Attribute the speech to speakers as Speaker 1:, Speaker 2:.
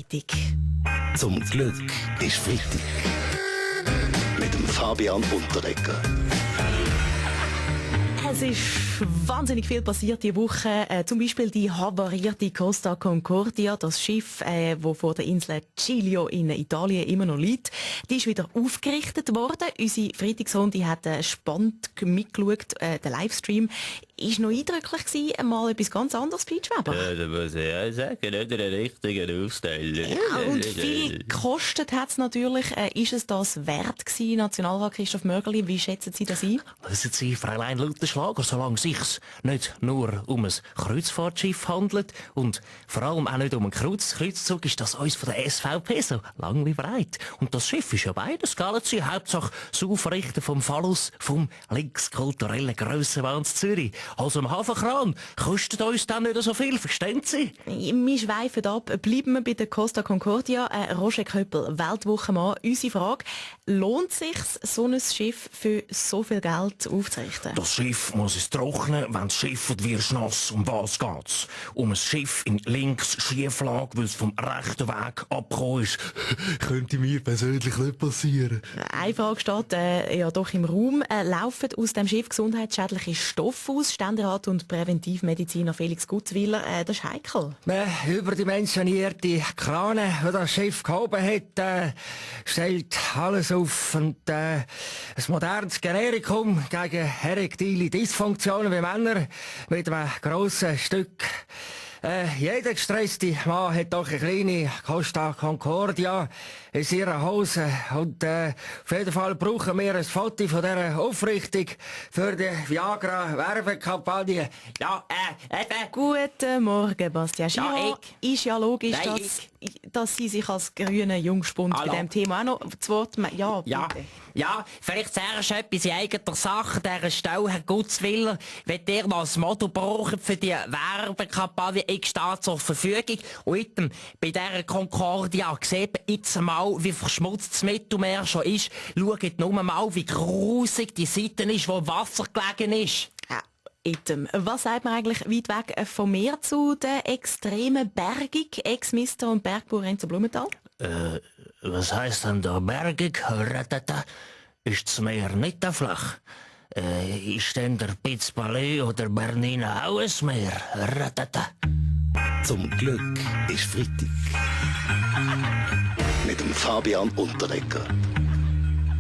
Speaker 1: Freitag.
Speaker 2: Zum Glück ist Freitag. Mit dem Fabian Unterreger.
Speaker 1: Es ist wahnsinnig viel passiert diese Woche. Zum Beispiel die havarierte Costa Concordia, das Schiff, das vor der Insel Giglio in Italien immer noch liegt. Die ist wieder aufgerichtet worden. Unsere Freitagsrunde hat spannend mitgeschaut. Der Livestream war noch eindrücklich gewesen. Mal etwas ganz anderes, Peach Weber.
Speaker 3: Ja, das muss ich auch sagen. Nicht einen richtigen Aufsteller.
Speaker 1: Ja, und viel gekostet hat es natürlich. Ist es das wert gewesen, Nationalrat Christoph Mörgeli? Wie schätzen Sie das ein?
Speaker 4: Wissen Sie, Fräulein Lutherschlager, solange es sich nicht nur um ein Kreuzfahrtschiff handelt und vor allem auch nicht um einen Kreuzzug, ist das uns von der SVP so lang wie breit. Und das Schiff ist ja beides, gell? Sie Hauptsache das Aufrichten vom Phallus vom linkskulturellen Grössenwahn Zürich. Also im Hafenkran kostet uns dann nicht so viel, verstehen Sie?
Speaker 1: Wir schweifen ab. Bleiben wir bei der Costa Concordia. Roger Köppel, Weltwochenmann. Unsere Frage: Lohnt es sich, so ein Schiff für so viel Geld aufzurichten?
Speaker 4: Das Schiff muss es trocknen, wenn das Schiff wird nass. Um was geht's? Um ein Schiff in links Schieflage, weil es vom rechten Weg abgekommen ist. Könnte mir persönlich nicht passieren.
Speaker 1: Eine Frage steht ja doch im Raum. Laufen aus dem Schiff gesundheitsschädliche Stoffe aus? Ständerat und Präventivmediziner Felix Gutzwiller, das ist heikel.
Speaker 5: Überdimensionierte Krane, die das Schiff gehoben hat, stellt alles auf. Und ein modernes Generikum gegen erektile Dysfunktionen wie Männer mit einem grossen Stück. Jeder gestresste Mann hat doch eine kleine Costa Concordia in ihrer Hose. Und auf jeden Fall brauchen wir ein Foto von dieser Aufrichtung für die Viagra-Werbekampagne. Ja,
Speaker 1: Guten Morgen, Bastian Schiro.
Speaker 5: Ja,
Speaker 1: ist ja logisch,
Speaker 5: Nein,
Speaker 1: dass Sie sich als grüner Jungspund bei diesem Thema auch noch zu Wort melden. Ja, bitte.
Speaker 5: Ja, vielleicht zuerst etwas in eigener Sache. Dieser Stau, Herr Gutzwiller, wenn ihr noch ein Motto braucht für die Werbekampagne, ich stehe zur Verfügung. Und bei dieser Concordia seht ihr jetzt mal, wie verschmutzt das Mittelmeer schon ist. Schaut nur mal, wie grusig die Seite ist, wo Wasser gelegen ist.
Speaker 1: Item. Was sagt man eigentlich weit weg vom Meer zu der extremen Bergung? Ex-Mister und Bergbauer Enzo Blumenthal?
Speaker 4: Was heisst denn da bergig? Ratata? Ist das Meer nicht da flach? Ist denn der Piz-Palais oder Bernina auch ein Meer? Ratata?
Speaker 2: Zum Glück ist Freitag. Mit dem Fabian Unterreger.